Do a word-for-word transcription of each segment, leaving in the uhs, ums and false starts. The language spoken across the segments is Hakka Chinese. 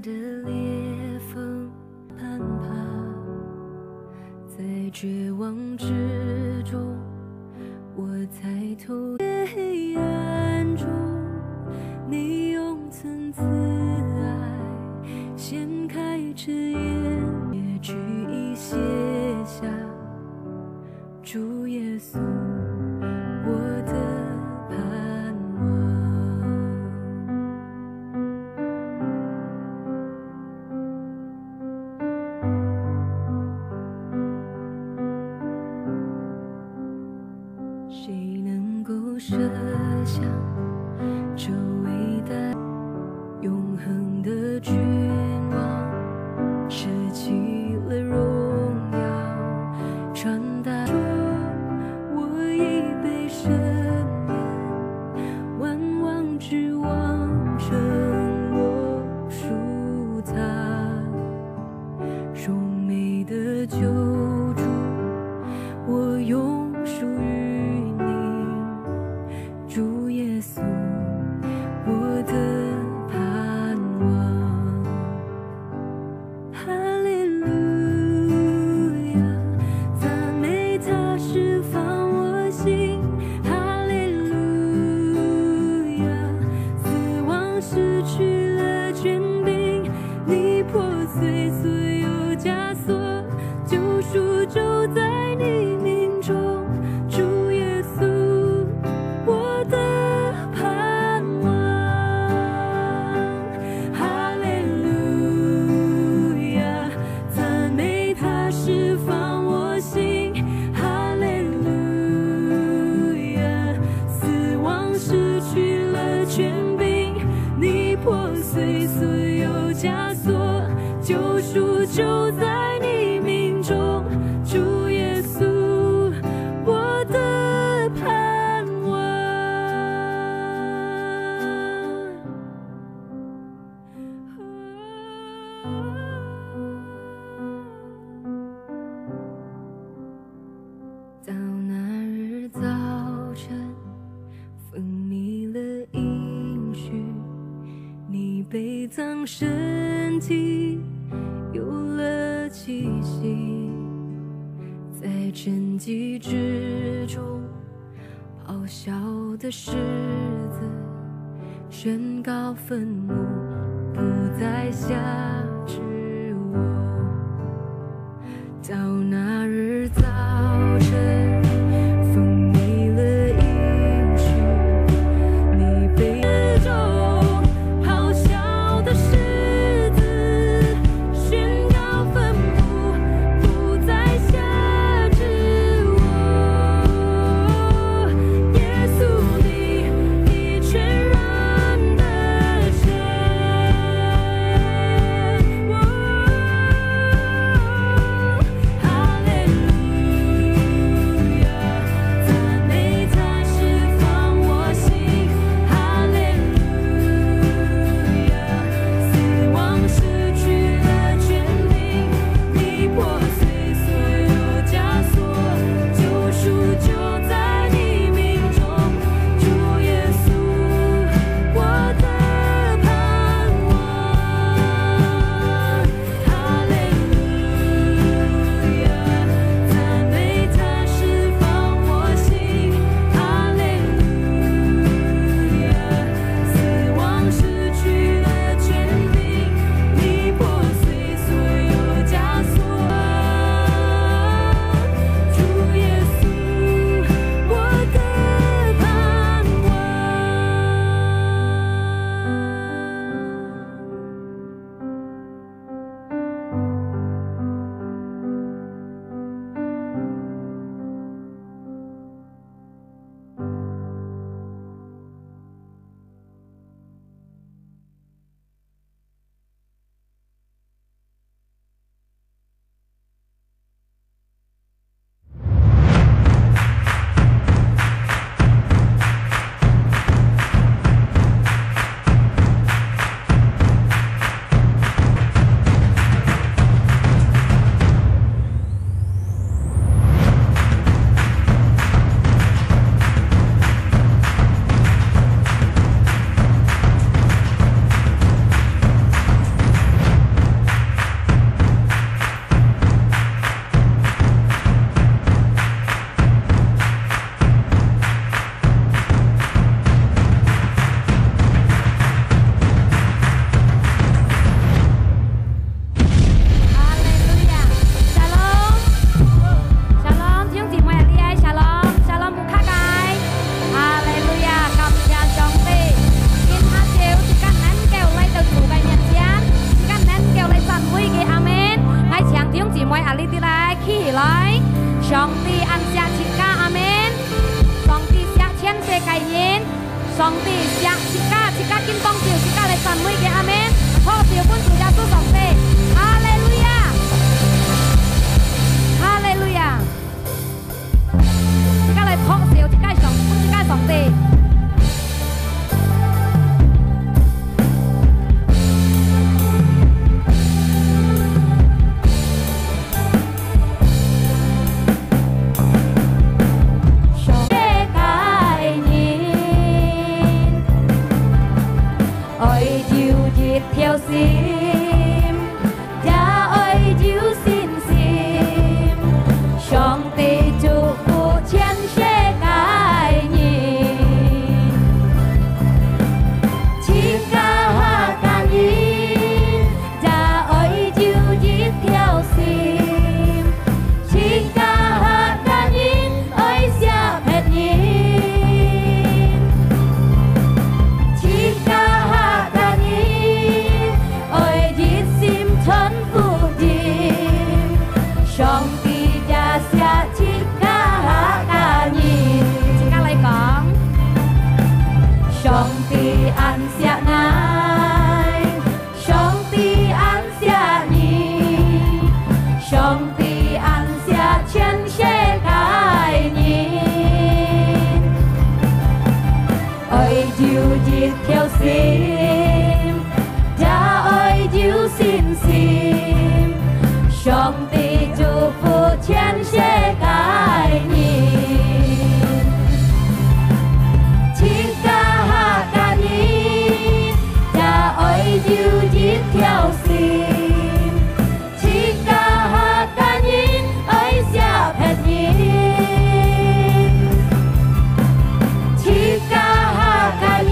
的裂缝攀爬，在绝望之中，我抬头黑暗中，你用存慈爱掀开枝叶，也举一些下。 主耶稣，我的盼望。谁能够设想这伟大 永恒的君王，舍弃了荣耀，传达说，我已被赦免，万王之王称我属他。荣美的救主，我永属于你。 主耶稣，我的盼望。哈利路亚，赞美他释放我心。哈利路亚，死亡失去了权柄，你破碎所有枷锁，救赎就在你名中。 主耶稣，我的盼望。哈利路亚，赞美他释放我心。哈利路亚，死亡失去了权柄，你破碎所有枷锁，救赎就在你名中。主耶稣， 我的盼望。到那日早晨，风迷了音讯，你悲伤身体有了气息，在沉寂之中，咆哮的狮子宣告坟墓不再辖制我。 到那日早晨，风迷了音讯，你被中咆哮的狮子宣告坟墓不再辖制我。耶稣，你以全然的神。 哈利路自家，自家緊放手，自家來讚美佢，阿門。拍手分主耶穌上帝，哈利路亞，哈利路亞。自家來拍手，自家上，分自家上帝。 世界人，愛有一條心，也愛有信心。上帝祝福全世界人，自家客家人， 也愛有一條心，自家客家人愛惜別人，自家客家人愛一心傳福音。上帝也惜自家客家人。自家來講，上帝恁惜𠊎， 上帝恁惜你，上帝恁惜全世界人。愛有一條心，也愛有信心。上帝祝福全世界人。 自家客家人，也愛有一條心，自家客家人愛惜別人，自家客家人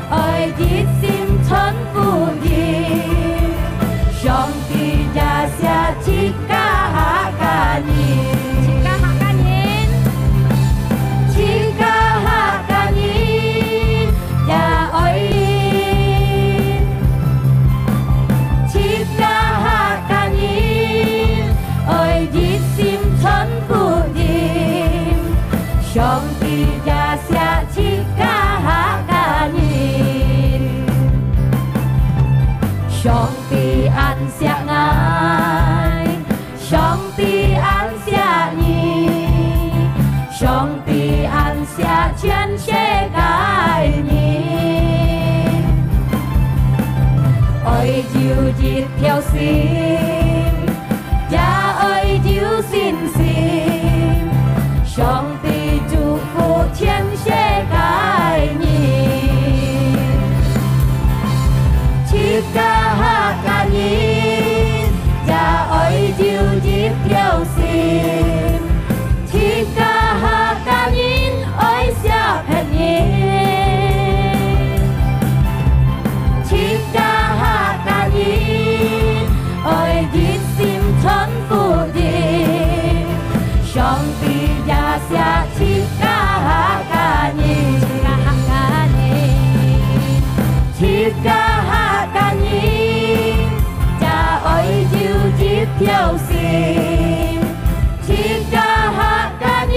愛一心傳福音，上帝也惜自家客家人。自家客家人，自家客家人也愛，自家客家人愛一心傳福音，上帝也惜 自家客家人。上帝恁惜𠊎，上帝恁惜你，上帝恁惜全世界人。愛有一條心， 也愛有信心，上帝祝福全世界人。自家客家人，也愛有一條心，自家客家人愛惜別人，自家客家人 愛一心傳福音，上帝也惜自家客家人。自家客家人，自家客家人，也愛有一條心， 自家客家人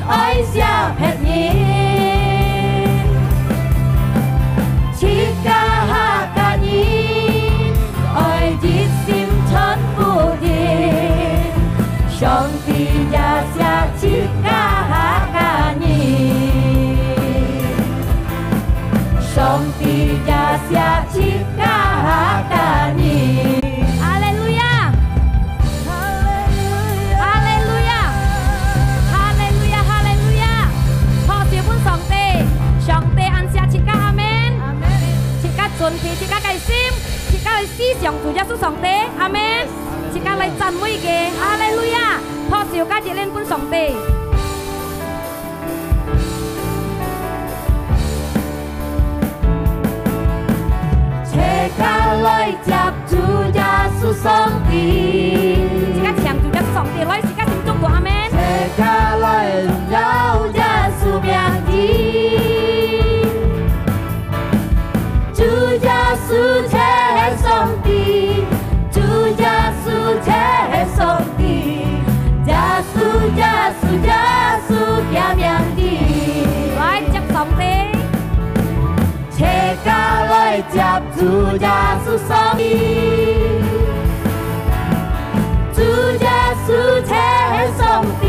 愛惜別人，自家客家人愛一心傳福音，上帝也惜自家客家人。 上帝也惜自家客家人。哈利路亞！哈利路亞！哈利路亞！哈利路亞！拍手分上帝，上帝恁惜自家，阿門。阿門。自家準備自家个心，自家來思想主耶穌上帝，阿門。自家來讚美佢，哈利路亞！拍手加一輪分上帝。 自家來接主耶穌上帝。自家請主耶穌上帝來自家心中講阿門。自家來榮耀耶穌名字。主耶穌就係上帝，主耶穌就係上帝，耶穌，耶穌，耶穌个名字。來接上帝。主耶穌上帝，主耶穌係上帝，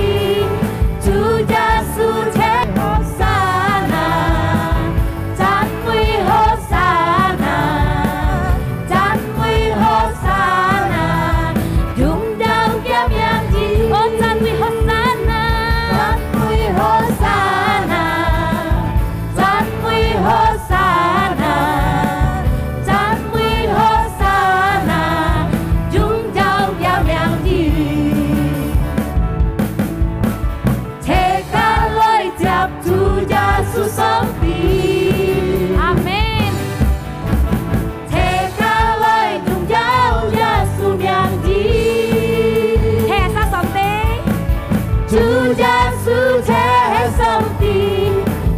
主耶穌係和散那，讚美和散那，讚美和散那，榮耀佢名字。哦，讚美和散那，讚美和散那。 讚美和散那，讚美和散那，榮耀佢名字。大家來接主耶穌上帝。阿們。 大家來榮耀耶穌名字。係啊，上帝。主耶穌係上帝，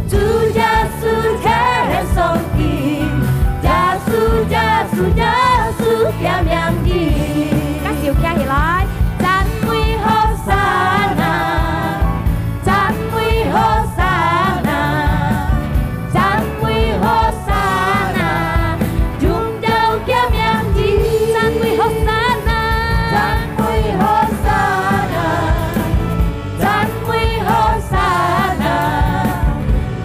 主耶穌係上帝，耶穌，耶穌，耶穌佢名字。大家手擎起來，讚美和散那。 讚美和散那，讚美和散那，榮耀佢名字。讚美和散那，讚美和散那，讚美和散那，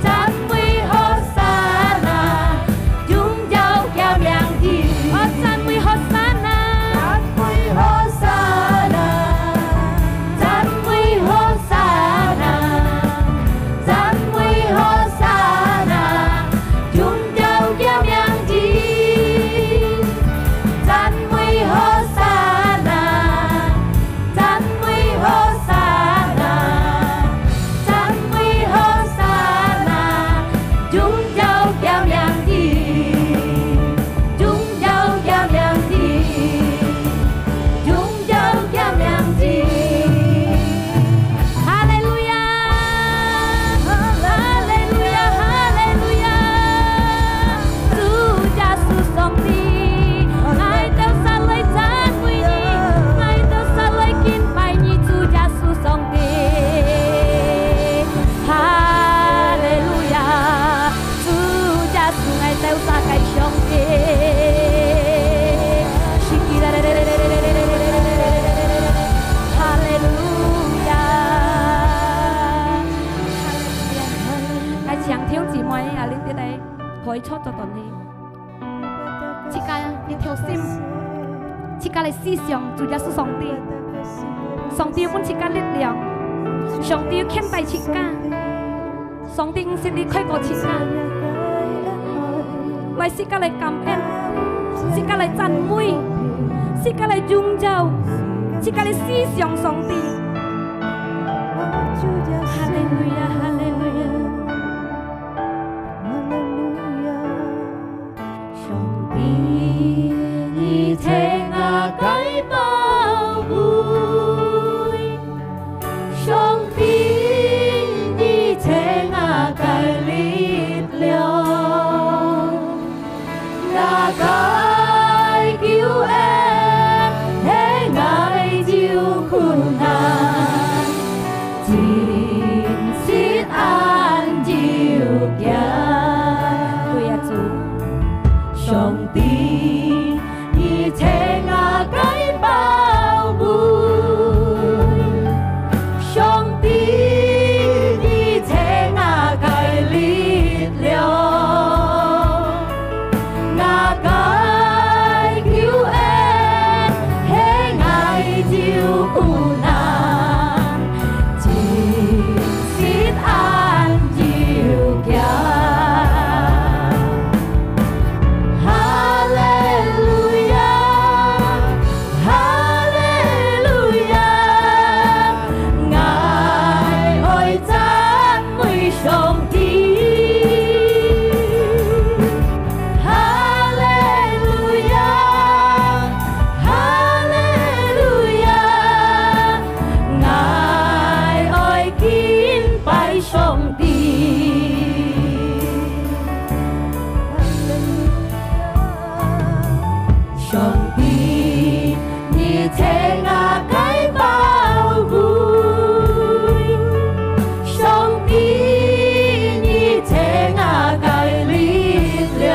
讚美和散那，榮耀佢名字。哦，讚美和散那，讚美和散那。 讚美和散那，讚美和散那，榮耀佢名字。讚美和散那，讚美和散那，讚美和散那，榮耀佢名字。 榮耀佢名字，榮耀佢名字。哈利路亞，哈利路亞，哈利路亞！主耶穌上帝，𠊎兜儕來讚美你，𠊎兜儕來敬拜你，主耶穌上帝。哈利路亞！ 主耶穌，𠊎兜儕个上帝。哈利路亞！哈利路亞！𠊎請弟兄姊妹啊，恁兜來可以坐坐等你。 自家一條心，自家來思想主耶穌上帝。上帝有分自家力量，上帝有牽帶自家，上帝毋識離開過自家。來自家來感恩，自家來讚美，自家來榮耀，自家來思想上帝。哈利路亞，哈利路亞。 上帝，你係𠊎个寶貝，上帝，你係𠊎个力量，𠊎个救恩，係𠊎兜苦難。 真實恁有價。對啊，主。上帝，你係𠊎个寶貝，上帝，你係𠊎个力量。 𠊎个救恩，係𠊎兜苦難，真實恁有價。哈利路亞，哈利路亞，𠊎愛讚 美上帝。哈利路亞，哈利路亞，𠊎愛敬拜上帝。上帝， 你係𠊎个寶貝，上帝，你係𠊎个力量。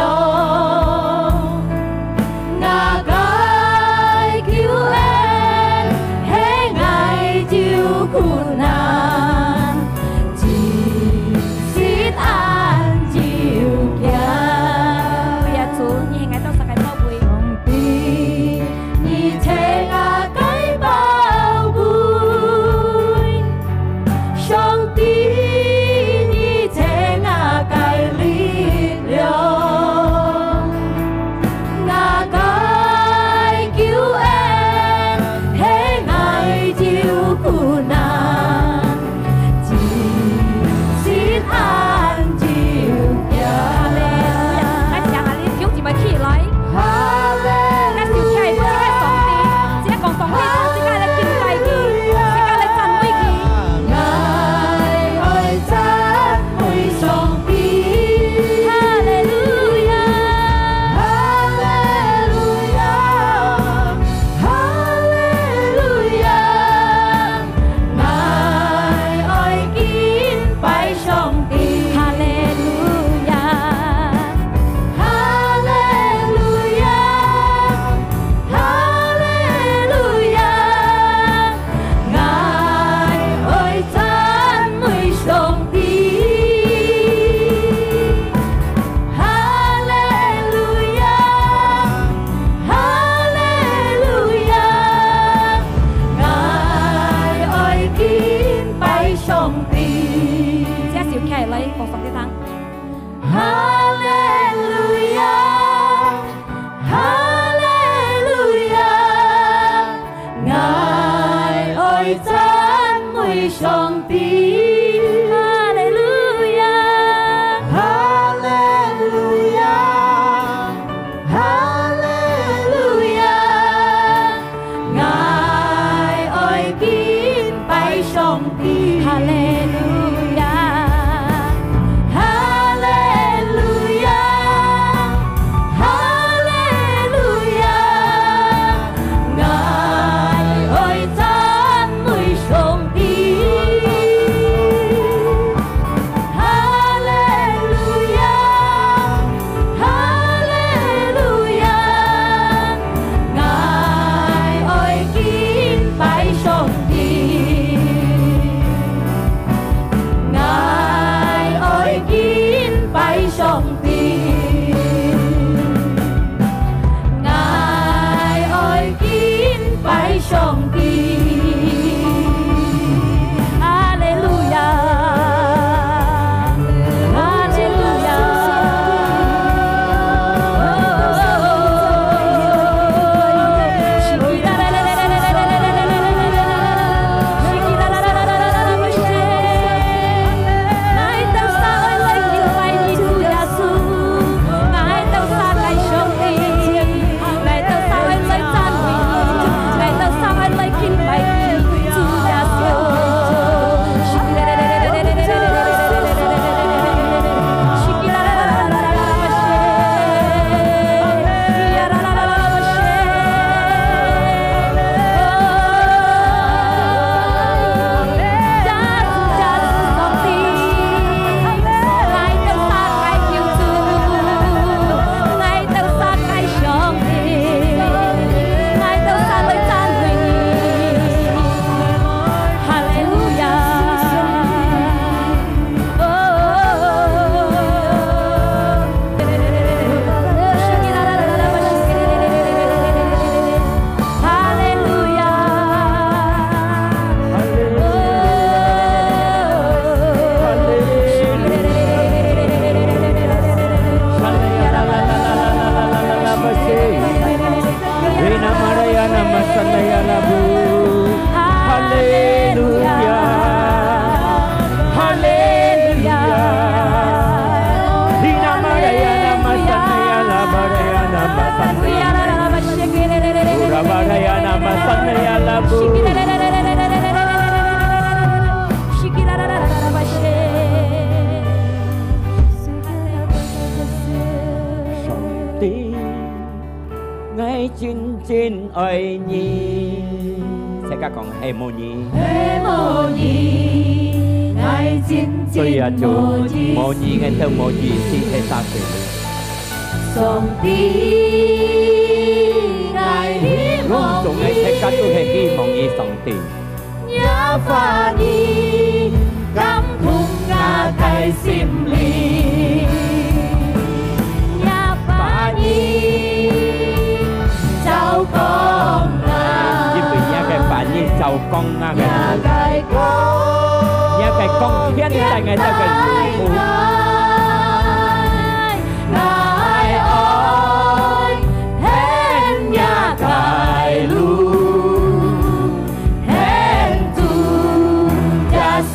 上帝，𠊎真真愛你。大家講，係無你，係無你，𠊎真真，對啊，就無你，無你，𠊎都無意思，係啥事？ 上帝，𠊎希望你，總係大家都係希望你，上帝。若話語感動𠊎个心靈，若話語照光𠊎，因為若个話語照光𠊎个，若个光，若个光牽帶𠊎兜个路途。 𠊎愛行若个路，行主耶穌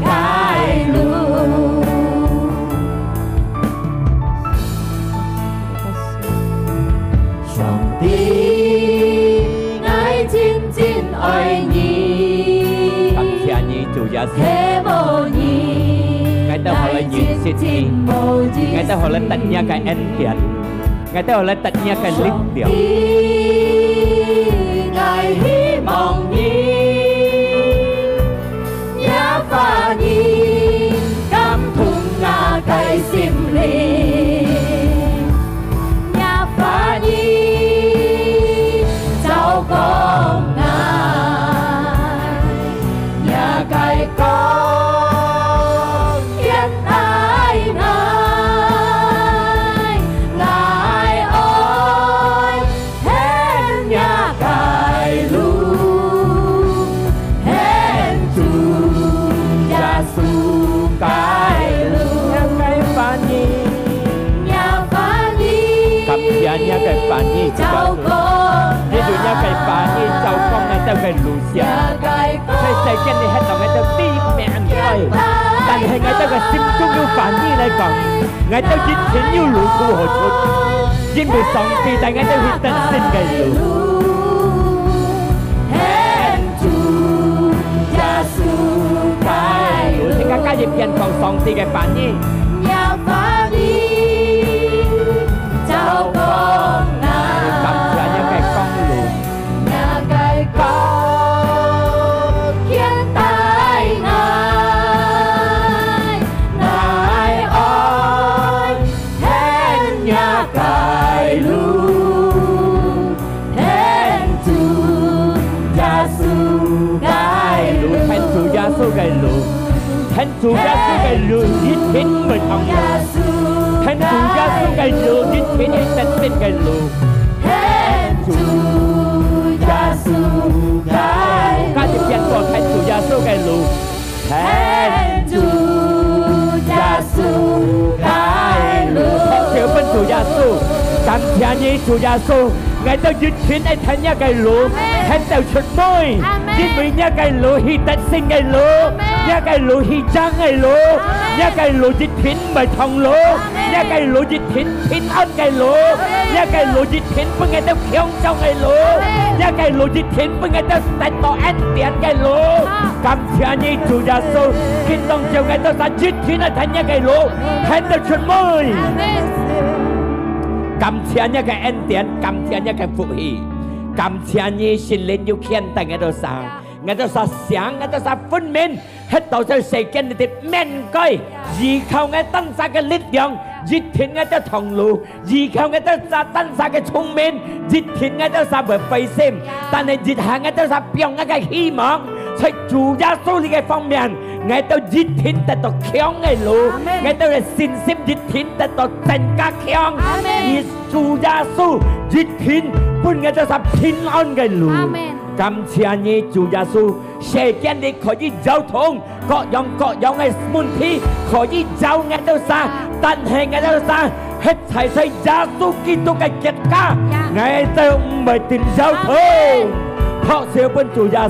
个路。上帝，𠊎真真愛你。感謝你，主耶穌。係無你，𠊎兜好來認識你，𠊎兜好來得若个恩典。 𠊎兜來得若个力量。上帝，𠊎希望你，若話語感動𠊎个心靈，若話語照光𠊎。 若个光牽帶𠊎，𠊎愛行若个路，行主耶穌个路。若个話語，若話語，感謝若个話語，照光，因為若个話語照光𠊎兜个路。 在世間裡歇到𠊎兜知命衰，但係𠊎兜个心中有話語來講，𠊎兜一定有路途好出，因為上帝帶𠊎兜去得勝个路。行主耶穌个路。大家加一遍講上帝个話語。若話語照光𠊎。感謝若个光路。 若个光牽帶𠊎，𠊎愛行若个路，行主耶穌个路。行主耶穌个路。 行主耶穌个路，一定毋會痛苦。行主耶穌个路，一定係得勝个路。行主耶穌个路。加一遍講，行主耶穌个路。行主耶穌个路。拍手分主耶穌，感謝你，主耶穌。 𠊎兜一定愛行若个路，行到出尾，因為若个路係得勝个路，若个路係贏个路，若个路一定毋會痛路，若个路一定平安个路，若个路一定分𠊎兜強壯个路，若个路一定分𠊎兜得到恩典个路。感謝你，主耶穌，今當晝𠊎兜儕一定愛行若个路，行到出尾。 感謝若个恩典，感謝若个福氣，感謝你聖靈有牽帶𠊎兜儕，𠊎兜儕醒，𠊎兜儕分明，歇到在世間裡底面對，依靠𠊎單儕个力量，一定𠊎兜痛路，依靠𠊎兜儕單儕个聰明，一定𠊎兜儕會灰心，但係一下𠊎兜儕放𠊎个希望，在主耶穌你个方面，𠊎兜一定得到強个路，𠊎兜个信心一定 得到增加強。阿門。主耶穌一定分𠊎兜儕平安个路。阿門。感謝你，主耶穌，世間裡可以搖動各樣各樣个問題，可以搖𠊎兜儕，但係𠊎兜儕歇在在耶穌基督个腳下，𠊎兜毋會定搖動。阿門。拍手分主耶穌。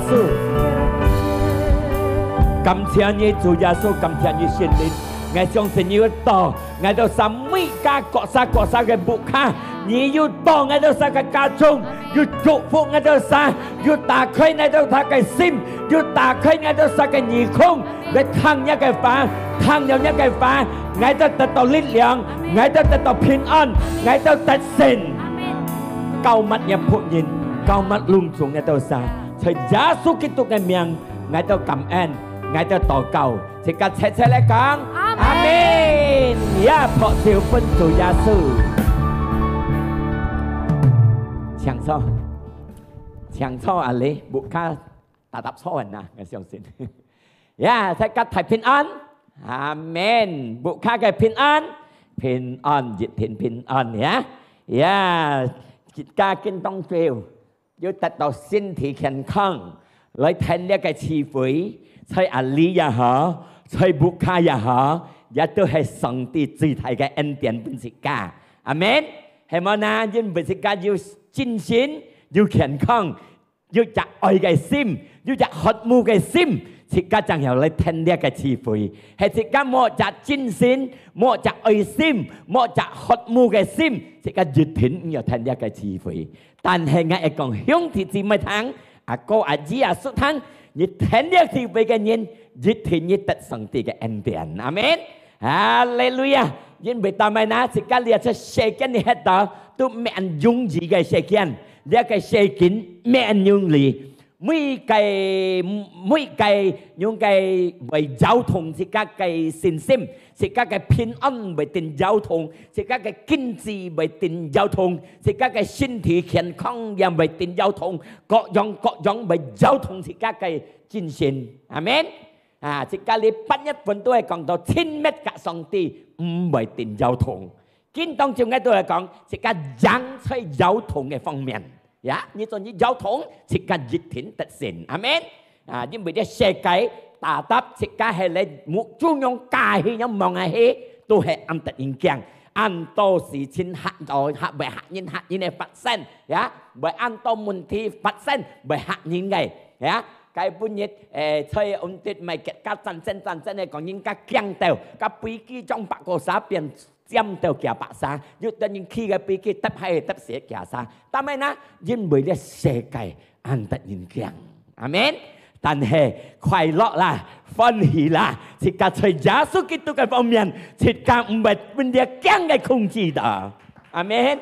感謝你，主耶穌，感謝你，聖靈。 𠊎相信你有到𠊎兜儕每家各儕各儕个屋下，你有到𠊎兜儕个家中，又祝福𠊎兜儕，又打開𠊎兜儕个心，又打開𠊎兜儕个耳空，來聽若个話，聽了若个話，𠊎兜得到力量，𠊎兜得到平安，𠊎兜得勝。阿門。膏抹若僕人，膏抹攏總𠊎兜儕，在耶穌基督个名，𠊎兜感恩，𠊎兜禱告。 自家齊齊來講，阿門。阿門。也拍手分主耶穌。請坐，請坐啊，你屋下踏踏坐穩啊，𠊎相信。呀，大家大平安，阿門。屋下个平安，平安，一定平安呀。呀，自家今當晝 又得到身體健康，來聽這个聚會，在阿里也好，在屋下也好，也都係上帝最大个恩典分自家。阿門。係無呢？因為自家有精神，有健康，有隻愛个心，有隻渴慕个心，自家正有來聽這个聚會。係自家無隻精神，無隻愛心，無隻渴慕个心，自家一定毋要聽這个聚會。 但係𠊎愛講兄弟姊妹聽，阿哥阿姨阿叔聽，你聽這聚會个人，一定你得上帝个恩典。阿門。哈利路亞！因為做麼个呢？自家這隻世間你歇到，都毋係恁容易个世間。這个世間毋係恁容易。每个，每个用个會搖動自家个信心， 自家个平安會定搖動，自家个經濟會定搖動，自家个身體健康也會定搖動，各樣各樣會搖動自家个精神。阿門。啊，自家這八月份都係講到親密佮上帝，毋會定搖動。今當晝𠊎都係講，自家贏在搖動个方面。 呀，你做你搖動，自家一定得勝。阿門。啊，因為這世界打打自家係來目珠樣加去，樣望下去，都係恁得人驚。恁多事情嚇到，嚇，會嚇人，嚇人个發生，呀，會恁多問題發生，會嚇人个，呀。該本日，誒，在安迪咪結加戰爭戰爭个，講人家驚到，該飛機將百個沙變 尖到幾百儕，有兜人去个飛機搭下搭死幾儕。但係呢，因為這世界恁得人驚。阿門。但係快樂啦，歡喜啦，自家在耶穌基督个方面，自家毋會分這驚个控制到。阿門。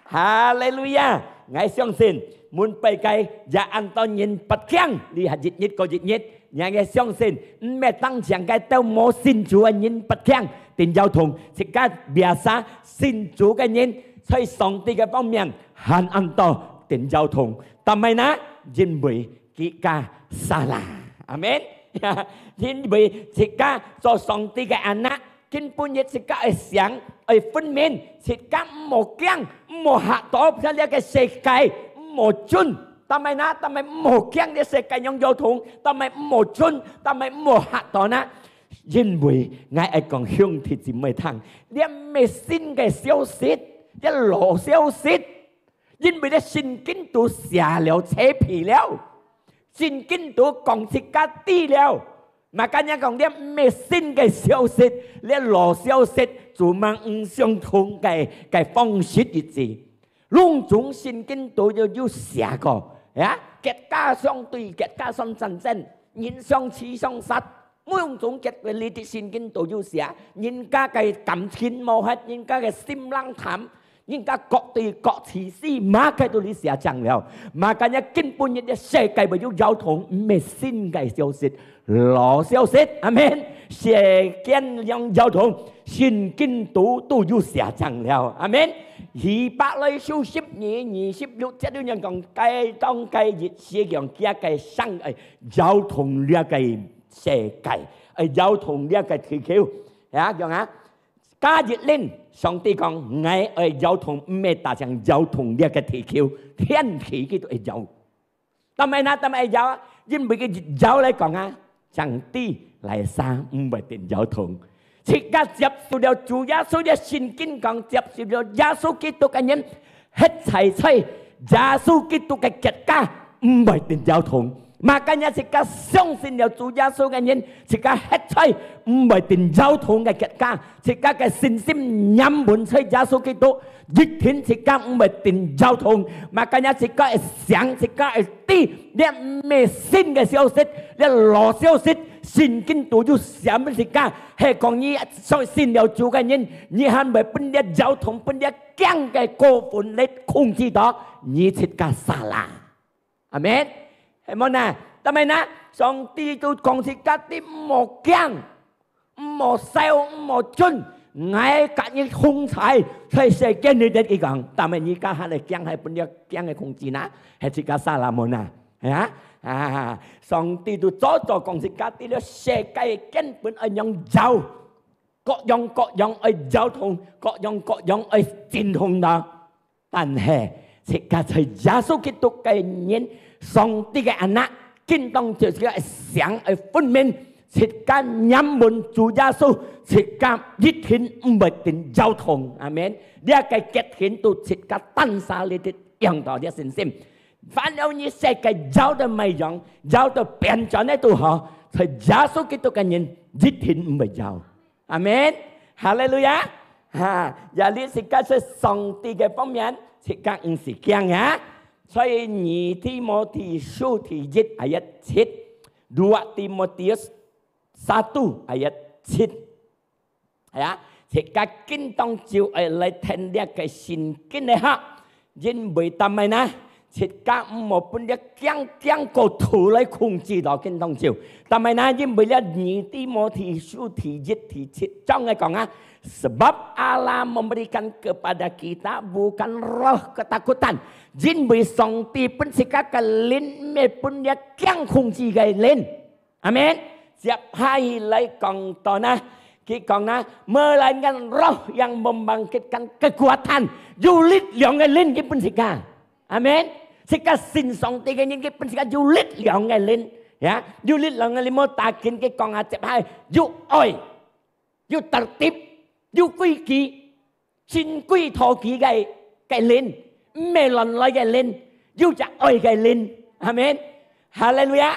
哈利路亞！𠊎相信，門背个也恁多人發驚，這下一日過一日， 𠊎相信，毋係單淨該兜無信主个人發驚，定搖動，自家biasa信主个人，在上帝个方面還恁多定搖動。但係呢，因為自家salah。阿門。因為自家做上帝个anak，今晡日自家愛醒，愛分明，自家毋好驚，毋好嚇到，像這个世界，毋好顫。 但係呢，但係毋好驚這世界樣搖動，但係毋好顫，但係毋好嚇到呢。因為𠊎愛講兄弟姊妹聽，這毋係新个消息，這老消息。因為這聖經都寫了，寫批了，聖經都講自家知了。Makanya講，這毋係新个消息，這老消息，做麼个毋相同个，个方式一致。 攏總聖經都有，有寫過，呀，國家相對，國家相戰爭，人相取相殺，攏總結果這兜聖經都有寫。人家个感情無忒，人家个心冷淡，人家各對各自私，麼个都裡寫淨了。Makanya今晡日个世界會有搖動，毋係新个消息， 老消息，阿門。世間樣搖動，聖經都，都有寫淨了，阿門。希伯來書十二，二十六節有人講，該當該日世上佢个聲愛搖動這个世界，愛搖動這个地球。呀，講啊，加一輪，上帝講，𠊎愛搖動，毋係單淨搖動這个地球，天地佢都愛搖。 但係呢，但係搖，因為佢一搖來講啊，上帝來生毋會定搖動。自家接受了主耶穌个聖經講，接受了耶穌基督个人，歇在在耶穌基督个國家，毋會定搖動。Makanya自家相信了主耶穌个人，自家歇在毋會定搖動个國家，自家个信心黏穩在耶穌基督，一定自家毋會定搖動。Makanya自家會想，自家會知，這毋係新个消息，這老消息，聖經都有寫分自家，係講你相信了主个人，你還會分這搖動，分這驚个過分來控制到你自家salah。 阿門。係無呢？但係呢，上帝都講自家知，毋好驚，毋好愁，毋好顫，𠊎佮你同在，在世間裡底佢講。但係你家下來驚，係分這驚个控制呢，係自家salah無呢？係啊？啊，上帝都早早講自家知，這世界根本愛仰搖，各樣各樣愛搖動，各樣各樣愛震動到。 但係，自家在耶穌基督个人，上帝个anak，今當就自家个想愛分明，自家黏穩主耶穌，自家一定毋會定搖動。阿門。這个決心都自家單儕裡底用到這信心。反正你世界搖到麼樣，搖到變轉个都好，在耶穌基督个人一定毋會搖。 阿門。哈利路亞。哈，jadi自家在上帝个方面，自家毋使驚啊。所以二提摩太書第一ayat七，dua Timotius satu ayat七。係啊，自家今當就愛來聽這个聖經个哈。 因為但係呢，自家毋好分這驚驚過頭來控制到今當晝。但係呢，因為這二提摩太書第一、第七章个講啊，sebab Allah memberikan kepada kita bukan roh ketakutan。因為上帝分自家个靈，毋係分這驚控制个靈。 阿門。接下去來講到呢，佢講呢，melainkan Roh yang membangkitkan kekuatan，有力量个靈佢分自家。阿門。自家信上帝个人，佢分自家有力量个靈，呀，有力量个靈，無打緊佢講啊，接下去有愛，有tertib，有規矩， 真規妥佢个，个靈，毋係亂來个靈，有隻愛个靈。阿門。哈利路亞。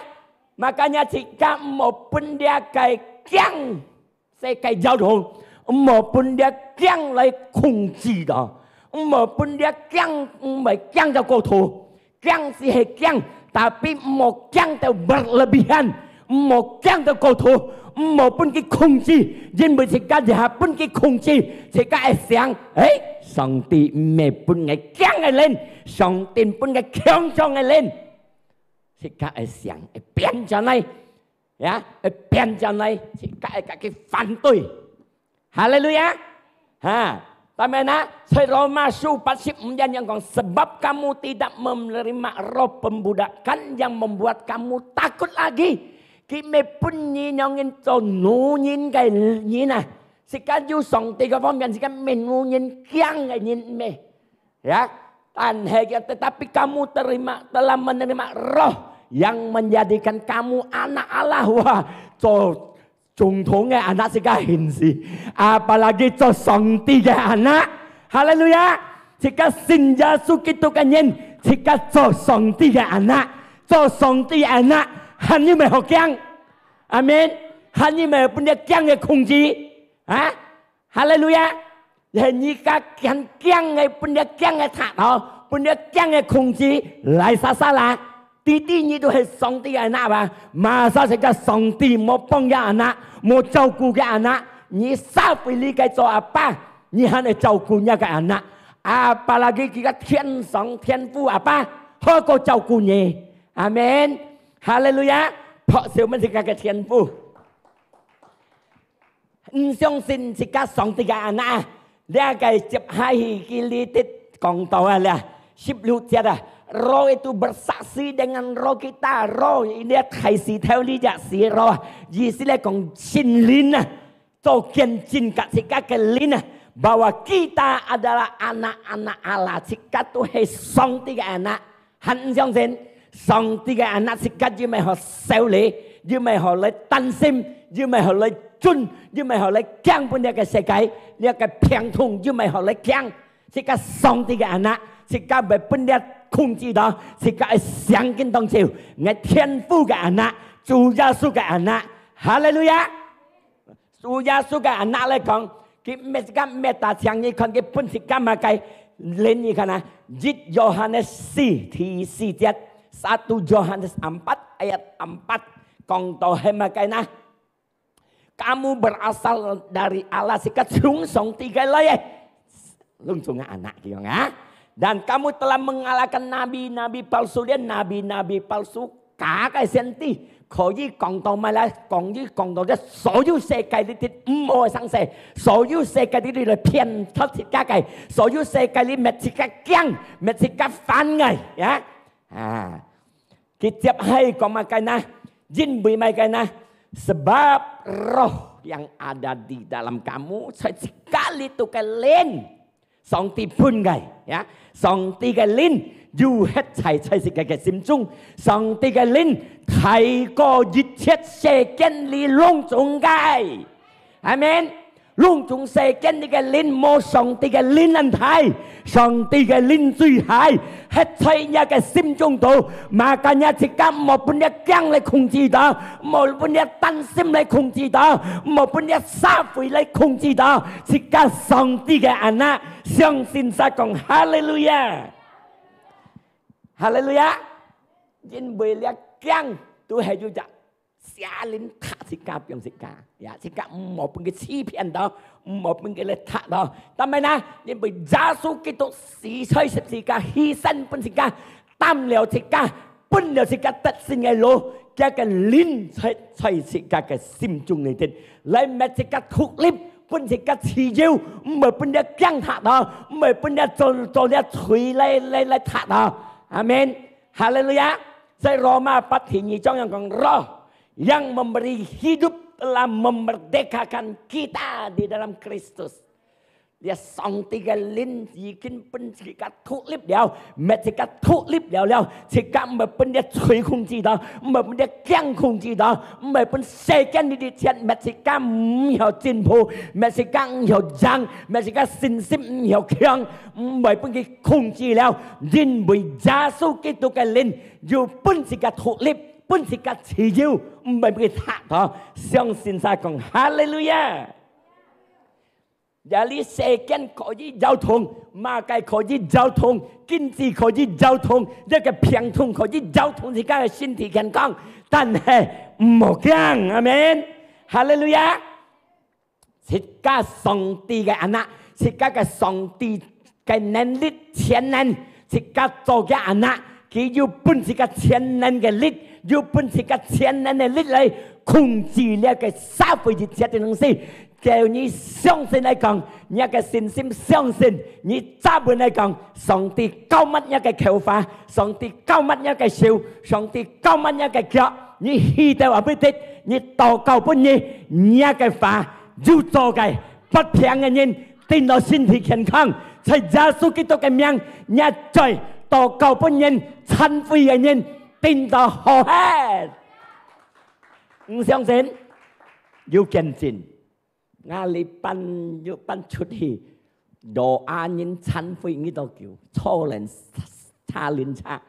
Makanya自家毋好分這个驚，世界搖動，毋好分這驚來控制到，毋好分這驚，毋好驚到過頭。 驚是係驚，tapi毋好驚到berlebihan，毋好驚到過頭，毋好分佢控制，因為自家一下分佢控制，自家會想，誒，上帝毋係分𠊎驚个靈，上帝分𠊎強壯个靈。自家會想，會變轉來，呀，會變轉來，自家會佮佢反對。 哈利路亞！哈，但係呢，在羅馬書八十五節樣講，sebab kamu tidak menerima roh pembudakan yang membuat kamu takut lagi。佢毋係分你仰人做奴人个人啊，自家有上帝个方面，自家毋係奴人驚个人咩？ Ya, 但係佢，tetapi kamu terima, telah menerima Roh yang menjadikan kamu anak Allah。哇，做總統个anak自家興死，apalagi做上帝个anak。哈利路亞！自家信耶穌基督个人，自家做上帝个anak，做上帝个anak，還有麼个好驚？阿門。還有麼个分你驚个控制？啊？ 哈利路亞！係你个驚，驚个，分你驚个塔頭，分你驚个控制，來salah-salah。弟弟，你都係上帝个anak吧？Masa自家上帝無幫个anak，無照顧个anak，你煞費力个做阿爸，你還愛照顧若个anak。Apalagi佢个天上天父阿爸，好過照顧你。阿門。哈利路亞！拍手分自家个天父。 毋相信自家上帝个anak啊，這个接下去佢裡底講到啊，這十六節啊，Roh itu bersaksi dengan roh kita。Roh，這大舌頭裡隻是roh啊，意思來講聖靈啊，做見證佮自家个靈啊，bahwa kita adalah anak-anak Allah，自家都係上帝个anak。 還毋相信，上帝个anak自家有麼个好愁慮，有麼个好來擔心，有麼个好來顫，有麼个好來驚分這个世界，這个病痛有麼个好來驚。自家上帝个anak，自家毋會分這控制到自家个聖經當中，𠊎天父个anak，主耶穌个anak。哈利路亞！主耶穌个anak來講，佢搣自家搣打請你看，佢分自家麼个靈你看啊？一Yohanes四第四節，satu Yohanes empat ayat empat，講到係麼个呢？Kamu berasal dari Allah，自家從上帝个來个。攏總个anak佢講啊。Dan kamu telah mengalahkan nabi-nabi palsu，連nabi-nabi palsu，假个先知，可以講到麼个？可以講到這所有世界裡底毋好个生事，所有世界裡底來騙到自家个，所有世界裡搣自家驚、搣自家煩个，呀，啊。 佢接下講麼个呢？因為麼个呢？Sebab Roh yang ada di dalam kamu，在自家裡肚个靈，上帝分个，呀，上帝个靈有歇在在自家个心中，上帝个靈大過一切世間裡攏總个。阿門。 攏總世間裡个靈無上帝个靈恁大，上帝个靈最大，歇在若个心中肚，makanya自家莫分這驚來控制到，莫分這擔心來控制到，莫分這社會來控制到，自家上帝个anak，相信儕講哈利路亞，哈利路亞，因為這驚都係有隻 邪靈踢自家，放自家，呀，自家毋好分佢欺騙到，毋好分佢來踢到。但係呢，因為耶穌基督死在十字架，犧牲分自家，擔了自家，分了自家得勝个路，佢个靈在在自家个心中裡底，來搣自家獨立，分自家自由，毋好分這驚踢到，毋好分這做做這罪來來來踢到。阿門。哈利路亞。在羅馬八第二章樣講，Roh yang memberi hidup telah memerdekakan kita di dalam Kristus。這上帝个靈已經分自家獨立了，搣自家獨立了了，自家毋會分這罪控制到，毋會分這驚控制到，毋會分世間裡一切搣自家毋曉進步，搣自家毋曉贏，搣自家信心毋曉強，毋會分佢控制了，因為耶穌基督个靈有分自家獨立。 分自家自由，毋會分佢嚇到。相信儕講哈利路亞。這裡世間可以搖動，麼个可以搖動，經濟可以搖動，這个病痛可以搖動自家个身體健康，但係毋好驚，阿門。哈利路亞。 自家上帝个anak，自家个上帝个能力全能，自家做个anak，佢有分自家全能个力，有分自家全能个力來控制這个社會一切个東西。叫你相信來講，你个信心相信，你抓穩來講，上帝膏抹你个口話，上帝膏抹你个手，上帝膏抹你个腳，你去到阿不得，你禱告分你，你个話 有做个，發病个人，得到身體健康，在耶穌基督个名，若在禱告分人，殘廢个人，得到好起。你相信？有見證。𠊎禮拜，有班出去，doa人殘廢，你都叫，坐輪車，輪車，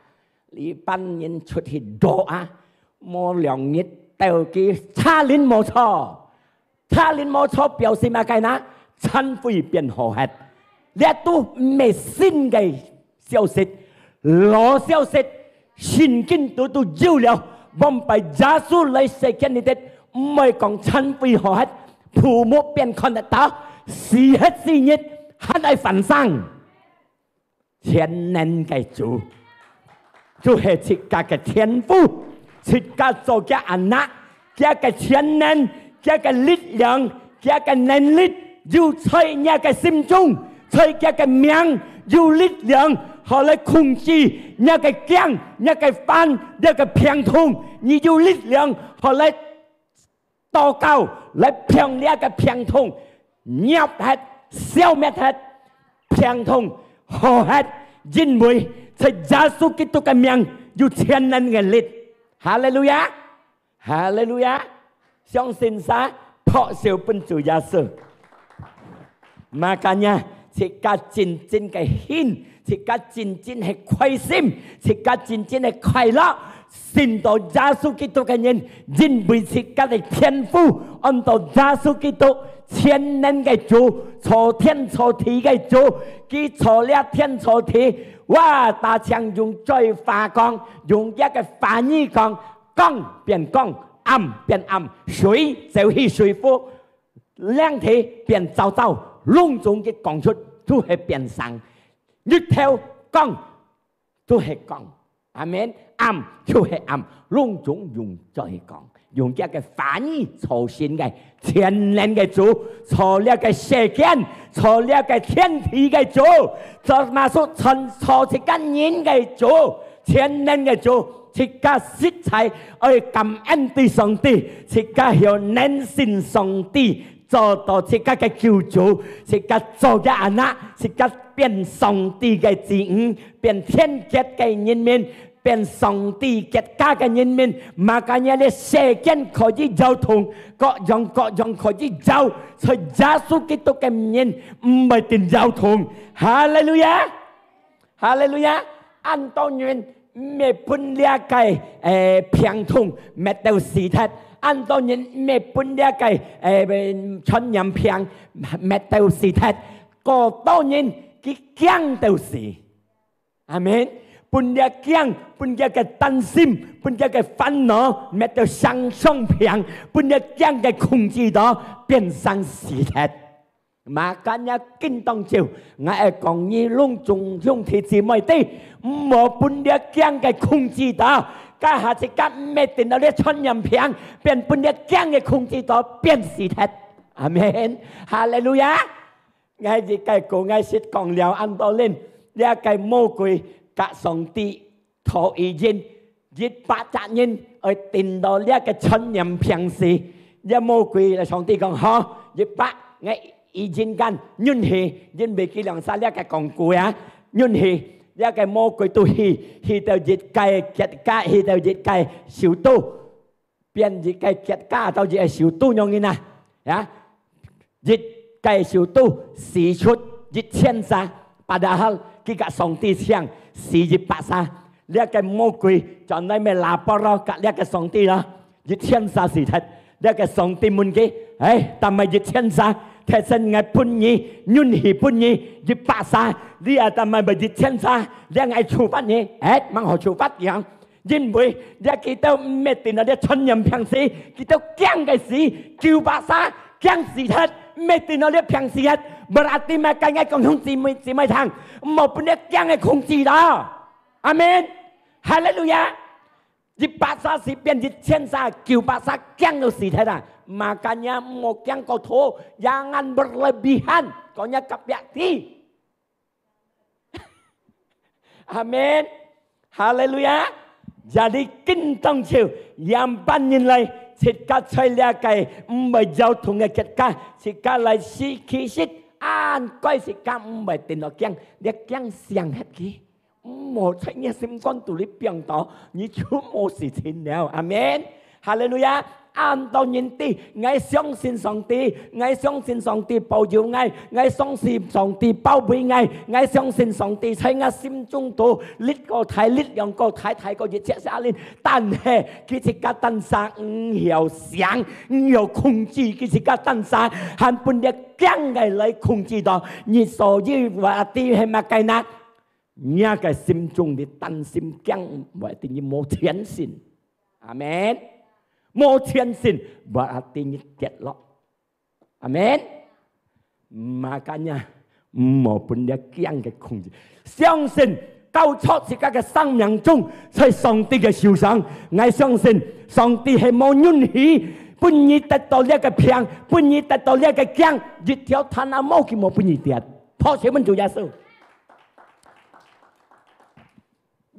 禮拜人出去doa，無兩日，到佢車輪無坐。 車輪無坐表示麼个呢？殘廢變好忒。這都毋係新个消息，老消息，聖經肚都有了。往擺耶穌來世間裡底，毋會講殘廢好忒，瞨目變看得到，死忒死日，還愛翻生。 全能个主，就係自家个天父，自家做个anak，佢个全能，佢个力量，佢个能力，有在若个心中，在佢个名有力量，好來控制若个驚，若个煩，若个病痛，你有力量，好來 禱告來放這个病痛，滅忒、消滅忒，病痛好忒，因為在耶穌基督个名有全能个力。哈利路亞，哈利路亞！相信儕？拍手分主耶穌。Makanya，自家真正个興，自家真正个開心，自家真正个快樂。信到耶穌基督个人，因為自家个天父，安到耶穌基督，全能个主，造天造地个主，佢造了天造地，哇，大強用嘴巴講，用一个話語講，光變光，暗變暗，水就係水火， 亮地變燥燥，攏總佢講出都係變成。日頭光都係光，阿門。暗就係暗，攏總用嘴講，用佢个話語造成个全能个主，造這个世間，造這个天地个主，做麼事創造自家人个主，全能个主，自家實在愛感恩對上帝，自家曉能信上帝， 做到自家个救主，自家做个anak，自家變上帝个子女，變天國个人民，變上帝國家个人民。Makanya這世間可以搖動，各樣各樣可以搖，在耶穌基督个面毋會定搖動。哈利路亞！ 哈利路亞！恁多人毋係分這个，誒，病痛滅到死忒，恁多人毋係分這个，誒，傳染病滅到死忒，過多人佢驚到死。阿門。分這驚，分這个擔心，分這个煩惱，滅到生重病，分這驚个控制到，變成死忒。 Makanya今當晝，𠊎愛講你攏總兄弟姊妹知，毋好分這驚个控制到，該下自家毋係定到這傳染病，變分這驚个控制到，變死忒。阿門。哈利路亞。𠊎一个講，𠊎識講了恁多年，這个魔鬼佮上帝 討已經一百隻人愛定到這个傳染病死，這魔鬼來上帝講：「好，一百，𠊎已經間允許，因為佢兩儕這个講古啊，允許這个魔鬼都去，去到一个國家，去到一个首都，變一个國家到一个首都樣人啊，呀，一个首都死出一千儕。」 Padahal佢佮上帝請死一百儕，這个魔鬼轉來乜lapor咯，佮這个上帝咯，一千儕死忒。這个上帝問佢：「哎，但係一千儕，頭先𠊎分你，允許分你一百儕，你啊，但係乜一千儕，這𠊎處罰你？哎，吂好處罰樣。」 因為這佢兜毋係定到這傳染病死，佢兜驚个死，九百儕驚死忒，毋係定到這病死忒。Berarti麼个？𠊎講兄弟姊妹，姊妹聽，毋好分這驚个控制到。阿門。哈利路亞。一百儕死變一千儕，九百儕驚到死忒啊！Makanya毋好驚過頭，jangan berlebihan，講若隔壁知。 阿門。哈利路亞。Jadi今當晝，仰般形來，自家在這个毋會搖動个國家，自家來試，其實恁該自家毋會定到驚，這驚想忒佢，毋好在你心肝肚裡放到，你就無事情了。阿門。 哈利路亞！恁多人知，𠊎相信上帝，𠊎相信上帝保佑𠊎，𠊎相信上帝保衛𠊎，𠊎相信上帝在𠊎心中肚立個大，立兩個大，大過一切邪靈。但係佢自家單儕毋曉想，毋曉控制佢自家單儕，還分這驚个來控制到你。所以話題係麼个呢？若个心中裡擔心驚，話題你無全信。 阿門。無全信，berarti你跌落。阿門。Makanya，毋好分這驚个控制。相信交出自家个生命中，在上帝个手上。𠊎相信，上帝係無允許分你得到這个病，分你得到這个驚，一條tanah毛佢無分你跌。拍手分主耶穌。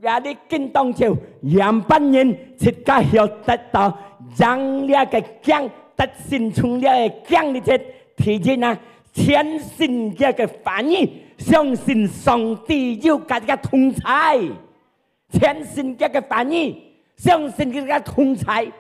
Jadi今當晝，仰般形自家曉得到贏這个驚，得勝從這个驚裡頭。第一啊，全信佢个話語，相信上帝有佮佢同在，全信佢个話語，相信佢个同在。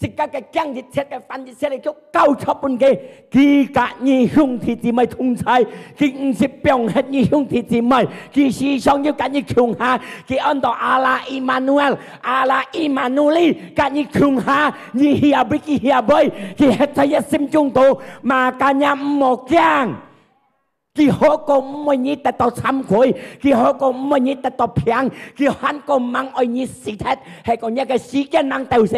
自家个驚一切个煩一切个，就交出分佢。佢甲你兄弟姊妹同在，佢毋識放忒你兄弟姊妹，佢時常有甲你共下，佢安到阿拉Immanuel，阿拉Immanueli，甲你共下，你去啊尾，佢去啊尾，佢歇在你心中肚，makanya毋好驚。 佢好過毋愛你得到慚愧，佢好過毋愛你得到病，佢還過吂愛你死忒，係講你个時間吂到時。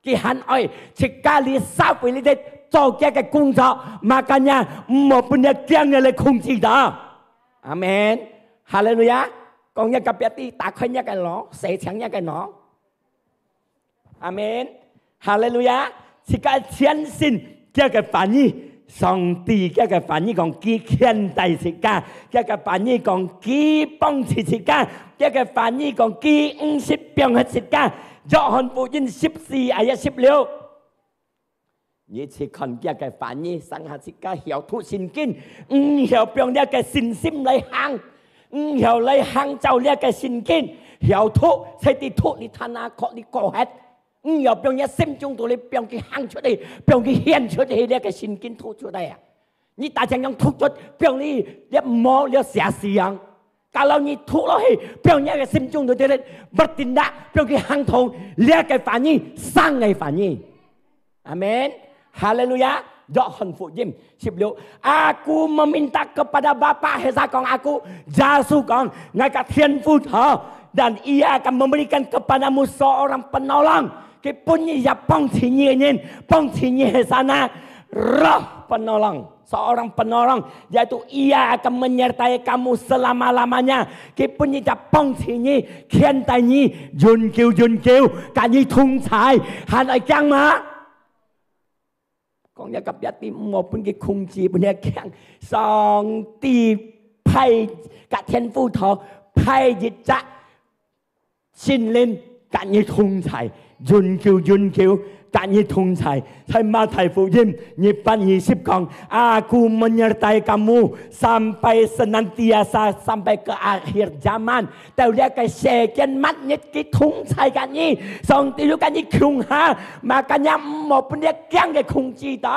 佢還愛自家哩社會哩个做佢个工作，makanya毋好分你驚个來控制到。阿門。哈利路亞。講你隔壁个，打開你个腦，洗淨你个腦。 阿門。哈利路亞。自家全心，佢个話語，上帝佢个話語講，佢牽帶自家，佢个話語講，佢幫助自家，佢个話語講，佢毋識放忒自家。約翰福音十四，ayat十六。你去看佢个話語，上下自家曉讀聖經，毋曉放你个信心來行，毋曉來行照你个聖經，曉讀，才知讀你聽啊，學你過忒。 毋要放你心中肚裡放佢行出去，放佢顯出去，你个聖經讀出來啊！你打正樣讀出，放你，你無了寫詩樣。Kalau你讀落去，放你个心中肚裡，不定啦，放佢行通，你个話語，生个話語。阿門。哈利路亞。約翰福音十六，Aku meminta kepada Bapa，係啥講aku？耶穌講，𠊎个天父吼，dan Ia akan memberikan kepadamu seorang penolong。 佢分你一个幫助你个人，幫助你係啥呢？Roh Penolong，seorang penolong，yaitu Ia akan menyertai kamu selama-lamanya。佢分你一个幫助你，牽帶你，永久永久，甲你同在，還愛驚嗎？講你隔壁个，毋好分佢控制，分佢驚。上帝派，甲天父頭派一隻 聖靈甲你同在，永久永久甲你同在。在馬太福音二八二十講，Aku menyertai kamu sampai senantiasa，sampai ke akhir zaman。到這个世間末日，佢同在甲你，上帝有甲你共下，makanya毋好分你驚个控制到。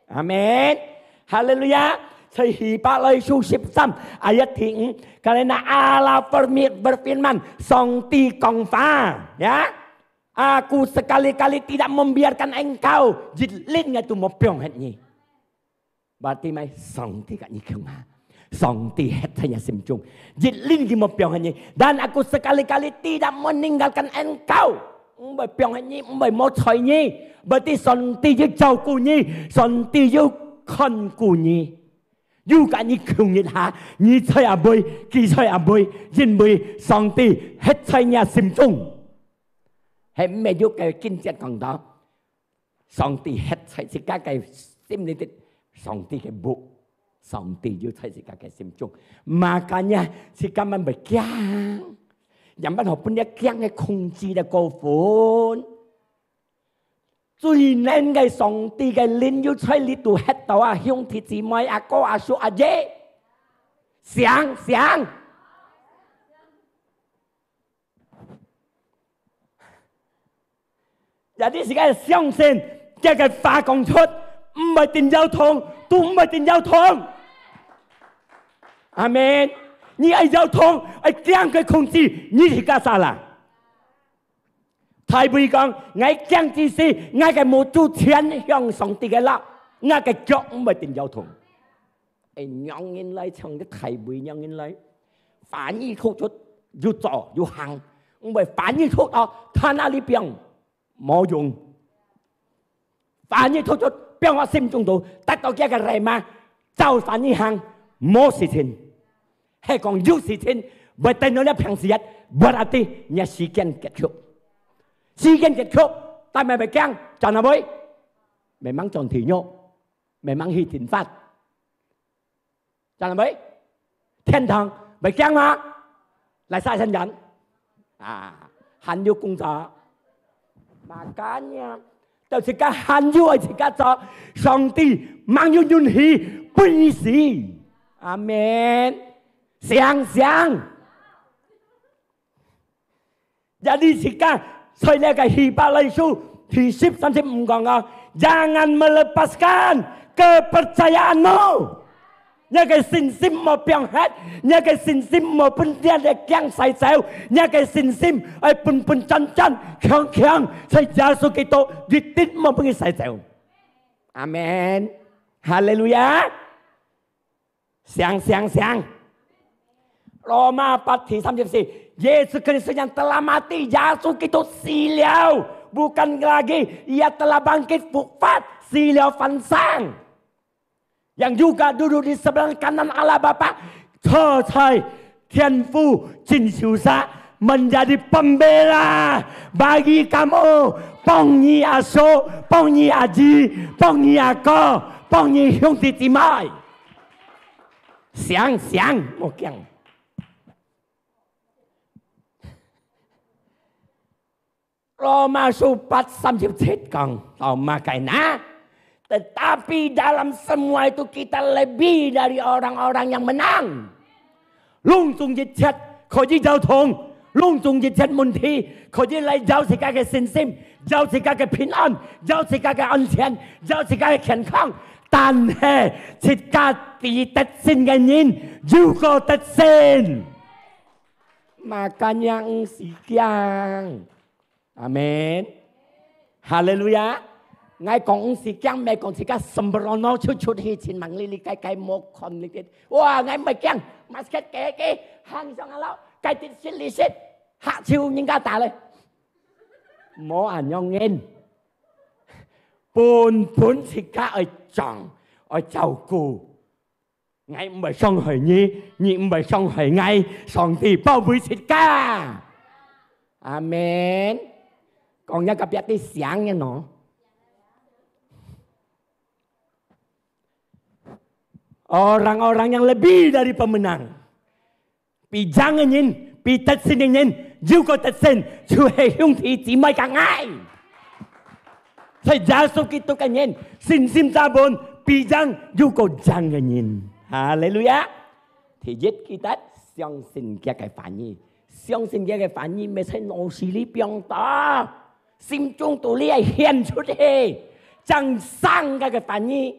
阿門。哈利路亞。在希伯來書十三，ayat第五，karena Allah bermi-，berfirman，上帝講話，ya。Aku sekali-kali tidak membiarkan engkau，一輪𠊎都無放忒你。Berarti咩？上帝甲你共下，上帝歇在你心中，一輪佢無放忒你。Dan aku sekali-kali tidak meninggalkan engkau，毋會放忒你，毋會無睬你。Berarti上帝有照顧你，上帝有看顧你，有甲你共一下，你在哪位，佢在哪位，因為上帝歇在你心中。係毋係有个經節講到，上帝歇在自家个心裡底，上帝个屋，上帝有在自家个心中。Makanya，自家毋會驚，也毋好分這驚个控制了過分。 最能个上帝个靈有在裡肚歇到啊，兄弟姊妹，阿哥、阿叔、阿姐，醒，醒！Jadi自家相信，佢个話講出，毋會定搖動，都毋會定搖動。阿門。你愛搖動，愛驚个控制，你自家salah。 大衛講，𠊎驚之時，𠊎个目珠全向上帝个啦，𠊎个腳毋會定搖動。哎，仰人來唱个大衛仰人來，話語讀出，有做有行，毋會話語讀到，他那裡放，無用。 話語讀出，放我心中肚，得到佢个rhema，照話語行，無事情。係講有事情，會等到你平時日，berarti你時間結束。時間結束，但係毋會驚，轉哪位？毋係轉地獄，毋係去天法。 轉哪位？天堂，毋會驚嗎？來，煞一下人。啊，還有工作。Makanya，到自家還有愛自家做，上帝吂有允許分你死。阿門。醒醒。 Jadi自家所以這個希伯來書第十三十五講啊，「Jangan melepaskan kepercayaanmu。」若个信心莫放忒，若个信心莫分這个驚徙走，若个信心愛本本真真、強強，在耶穌基督一定莫分佢徙走。阿門，哈利路亞！ 想，想，想。羅馬八第三十四，Yesus Kristus yang telah mati，耶穌基督死了，bukan lagi，Ia telah bangkit，復活，死了翻生。Yang juga duduk di sebelah kanan Allah Bapa，坐在天父正手下，menjadi pembela bagi kamu，幫你阿叔，幫你阿姨，幫你阿哥，幫你兄弟姊妹。 想，想，莫驚。羅馬書八三十七講，到麼个呢？Tetapi dalam semua itu kita lebih dari orang-orang yang menang。攏總一切可以搖動，攏總一切問題可以來搖自家个信心，搖自家个平安，搖自家个安全，搖自家个健康。 但係自家知得勝个人，有个得勝。Makanya毋使驚。阿門。哈利路亞。𠊎講毋使驚，毋係講自家sembrono出出去，前望哩哩該該無看哩哩。哇，𠊎毋係驚，masket个个行上下樓，該跌跌哩跌，下手人家打咧。無恁樣人。 本本自家愛掌，愛照顧。𠊎毋會傷害你，你毋會傷害𠊎，上帝保衛自家。阿門。講一個別个聲音喏。Orang-orang yang lebih dari pemenang。 比贏个人，比得勝个人，有个得勝，就係兄弟姊妹个愛。在耶穌基督个人，信心扎穩，比贏有个贏个人。哈利路亞！第一，記得相信佢个話語，相信佢个話語，毋係在腦屎裡放到。 心中肚裡愛顯出去，正生个个話語。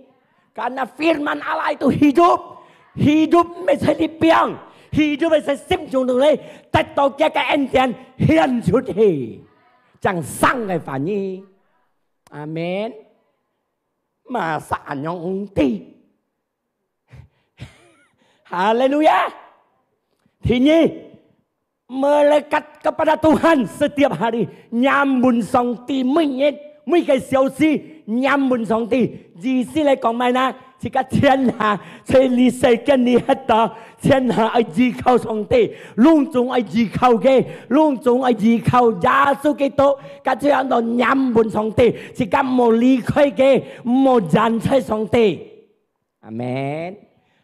Karena firman Allah itu hidup，hidup，hidup係在心中肚裡得到佢个恩典顯出去，正生个話語。阿門。Masa恁樣毋知？哈利路亞！第二， Melekat kepada Tuhan setiap hari，念問上帝，每日每個小時念問上帝。意思來講麼个呢？自家全下在這世間裡歇到，全下愛依靠上帝，攏總愛依靠佢，攏總愛依靠耶穌基督。該就安到念問上帝，自家莫離開佢，莫遠離上帝。 阿門。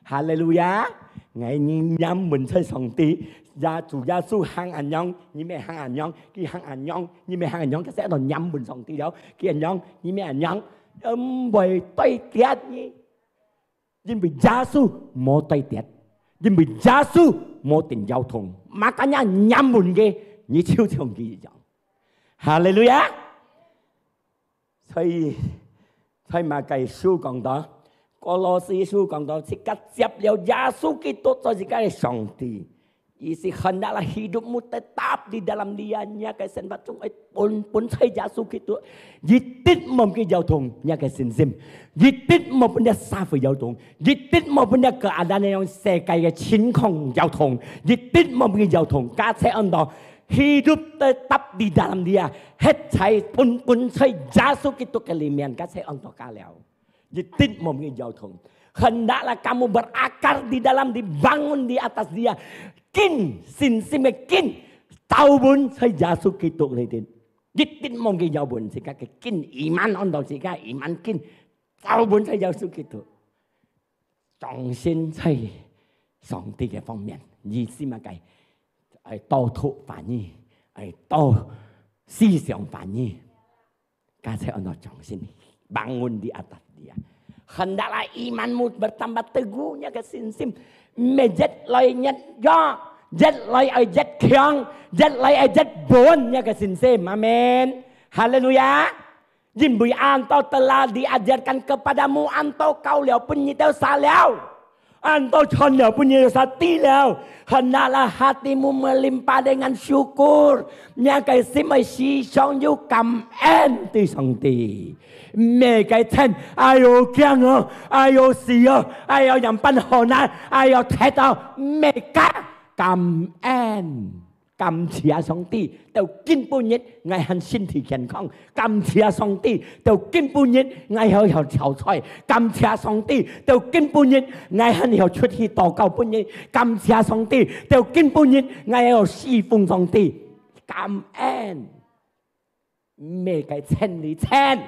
哈利路亞！𠊎人仰望在上帝，也主耶穌行恁樣，你乜行恁樣；佢行恁樣，你乜行恁樣。佢係愛仰望上帝了，佢恁樣，你乜恁樣，毋會對跌你。因為耶穌無對跌，因為耶穌無定搖動。Makanya仰望佢，你就像佢一樣。哈利路亞！ 所以，在麼个書講到？歌羅西書講到，自家接了耶穌基督做自家个上帝，意思hendaklah hidupmu tetap di dalam Dia，你个生活中愛本本在耶穌基督，一滴莫分佢搖動你个信心，一滴莫分這社會搖動，一滴莫分這keadaan个世界个情況搖動，一滴莫分佢搖動。Kacau安到， Hidup tetap di dalam Dia，歇在本本在耶穌基督个裡面，該就安到佳了。一滴無分佢搖動。Hendaklah kamu berakar di dalam, dibangun di atas Dia。根，信心个根，打穩在耶穌基督裡底。一滴無分佢搖穩，自家个根，iman安到自家，iman根，打穩在耶穌基督。 重心在上帝个方面，意思麼个？愛多讀話語，愛多思想話語，該就安到重心，bangun di atas Dia。Hendaklah imanmu bertambah teguh，你个信心，毋係越來越弱，越來愛越強，越來愛越穩，若个信心。阿門。哈利路亞。因為engkau telah diajarkan kepadamu, engkau教了分你兜儕了，engkau傳了分你兜儕知了。Hendaklah hatimu melimpah dengan syukur，若个心愛時常有感恩對上帝。毋係个嗔，哎喲驚哦，哎喲死哦，哎喲仰般好難，哎喲忒哦，毋係个，感恩。 感謝上帝，到今晡日𠊎還身體健康。感謝上帝，到今晡日𠊎還有條菜。感謝上帝，到今晡日𠊎還有出去禱告分你。感謝上帝，到今晡日𠊎還有侍奉上帝。感恩。 毋係个千里千。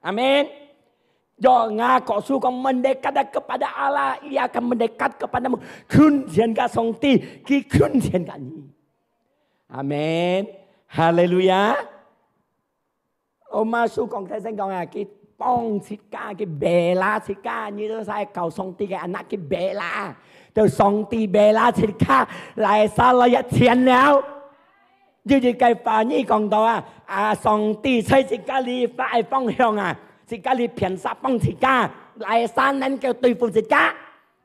阿門。Yo nga kosu kong mendekat kepada Allah, ia akan mendekat kepadamu。近前个上帝，佢近前个你。阿門。哈利路亞。Oma su kong，大聲講啊，佢幫自家，佢bela自家，你都係靠上帝个anak，佢bela，到上帝bela自家，來，儕來一千了。 有一个話語講到啊，啊，上帝在自家裡發个方向啊，自家裡偏煞幫自家，來儕能夠對付自家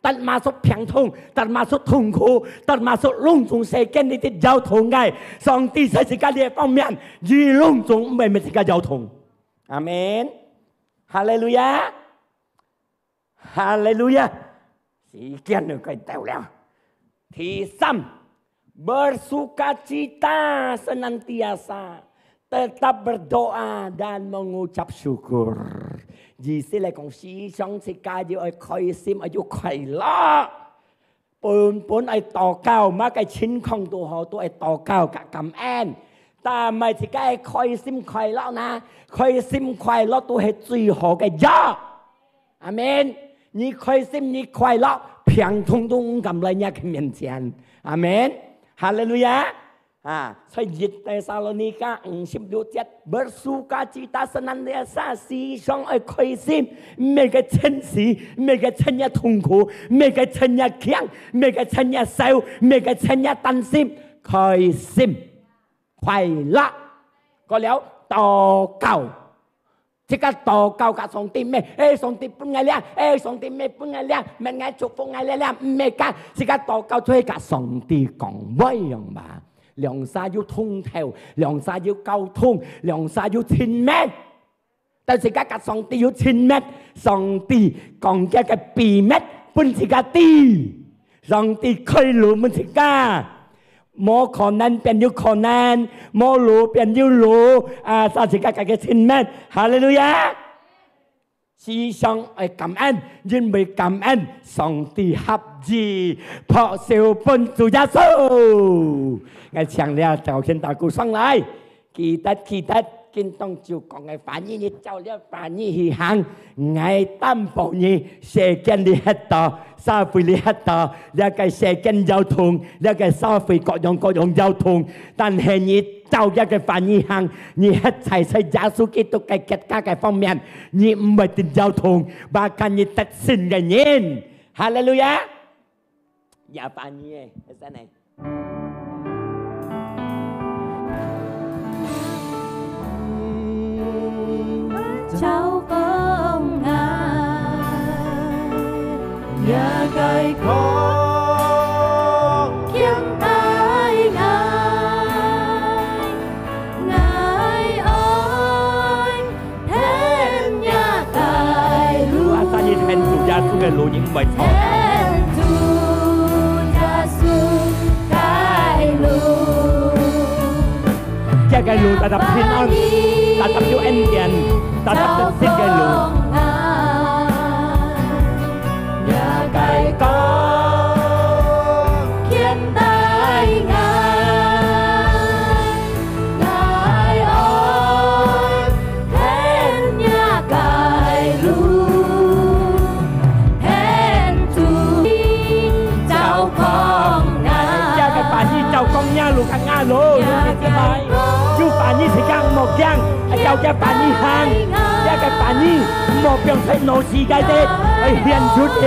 ，termasuk病痛，termasuk痛苦，termasuk攏總世間裡底搖動个，上帝在自家裡个方面，佢攏總毋會搣自家搖動。阿門。哈利路亞。 哈利路亞！時間就快到了。第三，bersukacita senantiasa, tetap berdoa dan mengucap syukur。意思來講，時常自家要愛開心，愛要快樂。本本愛禱告，麼个情況都好，都愛禱告佮感恩。但係自家愛開心快樂呢？開心快樂都係最好个藥。 阿門。你開心，你快樂，病痛都毋敢來若个面前。阿門。哈利路亞。啊，在一Tesalonika五十六節，bersukacita senantiasa，時常愛開心，毋係个嗔事，毋係个嗔个痛苦，毋係个嗔个驚，毋係个嗔个愁，毋係个嗔个擔心，開心，快樂。過了，禱告。 自家禱告佮上帝咩？誒，上帝分𠊎這，誒，上帝咩分𠊎這，乜𠊎祝福𠊎這，這，毋係个，自家禱告就係佮上帝講話樣嘛。兩儕有通透，兩儕有溝通，兩儕有親密。但自家佮上帝有親密，上帝講佢个秘密分自家知。 上帝開路分自家，無可能變有可能，無路變有路，啊，儕自家佮佢親密。哈利路亞！時常愛感恩，因為感恩上帝合意，拍手分主耶穌。𠊎請這朝獻大鼓上來。 記得，記得，今當晝講个話語，你照這話語去行，𠊎擔保你，世間裡歇到，社會裡歇到，這个世間搖動，這个社會各樣各樣搖動，但係你照這个話語行，你歇在在耶穌基督个國家个方面，你毋會得搖動，bahkan你得勝个人。哈利路亞！這話語誒，係真个。 照光𠊎，這个光牽帶𠊎，𠊎愛 天涯个路。啊，但你行主耶穌个路，你毋會錯。行主耶穌个路。這个路tetap平安，tetap有恩典，tetap得勝个路。 若个光牽帶𠊎，𠊎愛天涯个路，天主照光𠊎。這个話語照光若路佮吾路，有話語自家毋好驚，照這話語行，這个話語毋好放在腦屎該底，愛顯出去。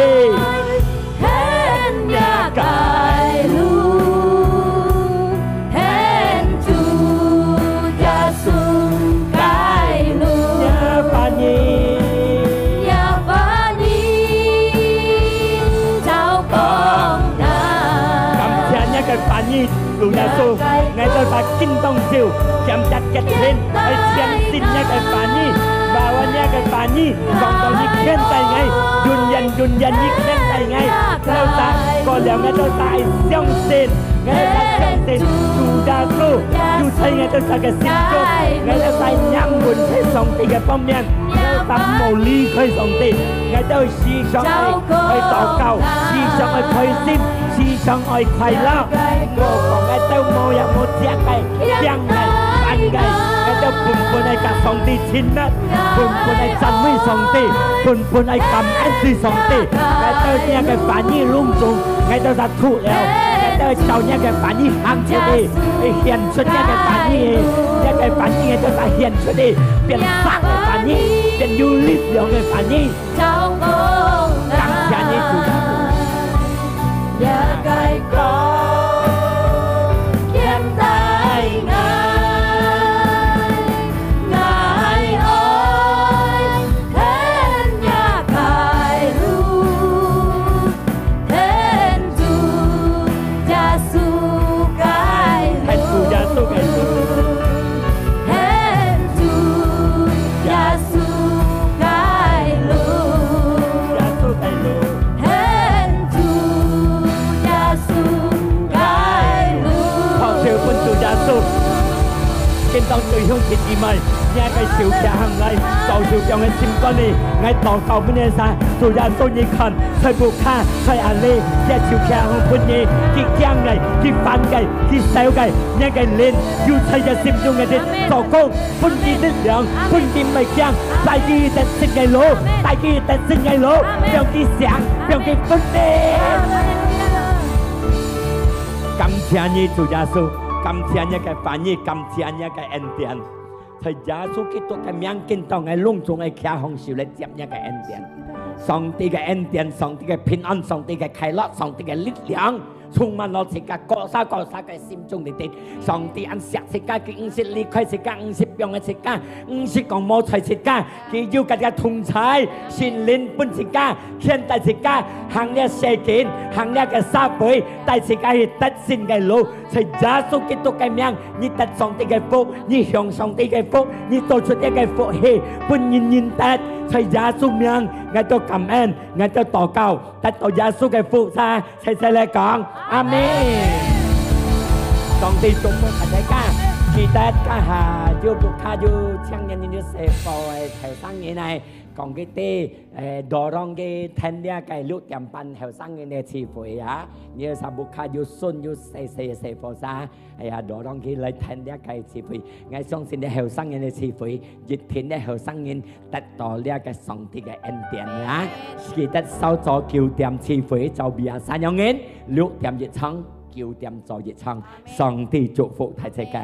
天涯个路。話語，主耶穌，𠊎兜儕今當晝，兼且決定，愛相信若个話語，把握若个話語，講到你牽帶𠊎，永遠永遠你牽帶𠊎，𠊎兜儕，過了𠊎兜儕愛相信，𠊎兜儕相信，主耶穌，有在𠊎兜儕个心中，𠊎兜儕仰望在上帝个方面，𠊎兜儕毋好離開上帝，𠊎兜 時常愛，愛禱告，時常愛開心，時常愛快樂。無講𠊎兜無也無食个，病个，病个，𠊎兜本本愛佮上帝親密，本本愛讚美上帝，本本愛感恩對上帝。𠊎兜若个話語攏總，𠊎兜儕讀了，𠊎兜愛照若个話語行出去，愛顯出若个話語，若个話語𠊎兜儕顯出去，變生个話語，變有力量个話語。 感謝你，主耶穌。耶穌个路，拍手分主耶穌。今當弟兄姊妹，若个手擎䟘來，左手放个心肝裡，𠊎禱告分你儕，主耶穌你看，在屋下，在哪裡，這手擎䟘分你，佢驚个，佢煩个，佢愁个，若个靈，有在這心中个做工，分佢力量，分佢毋驚，帶佢得勝个路，帶佢得勝个路，放佢醒，放佢分你。感謝你，主耶穌，感謝你个話語，感謝你个恩典。在耶穌基督个名，今當𠊎攏總愛擎䟘手來接你个恩典。上帝个恩典，上帝个平安，上帝个快樂，上帝个力量，充滿了自家各儕各儕个心中裡底。上帝恁惜自家，佢毋識離開自家，毋識放个自家，毋識講無睬自家，佢有佢个同在，聖靈分自家，牽帶自家，行這世間，行這个社會，帶自家去得勝个路。 在耶穌基督个名，你得上帝个福，你享上帝个福，你做出這个福氣，分人人得。在耶穌名，𠊎兜感恩，𠊎兜禱告，得到耶穌个福氣，齊齊來講，阿們。上帝祝福大家，記得這下有屋下有青年人有細伙个後生人來，講佢兜 誒，dorong佢聽這个六點半後生人个聚會啊，你有儕屋下有孫有細細个細伙儕，哎呀，dorong佢來聽這个聚會。𠊎相信這後生人个聚會，一定這後生人得到這个上帝个恩典啊！記得韶早九點聚會，照biasa樣人，六點一場，九點做一場。上帝祝福大家。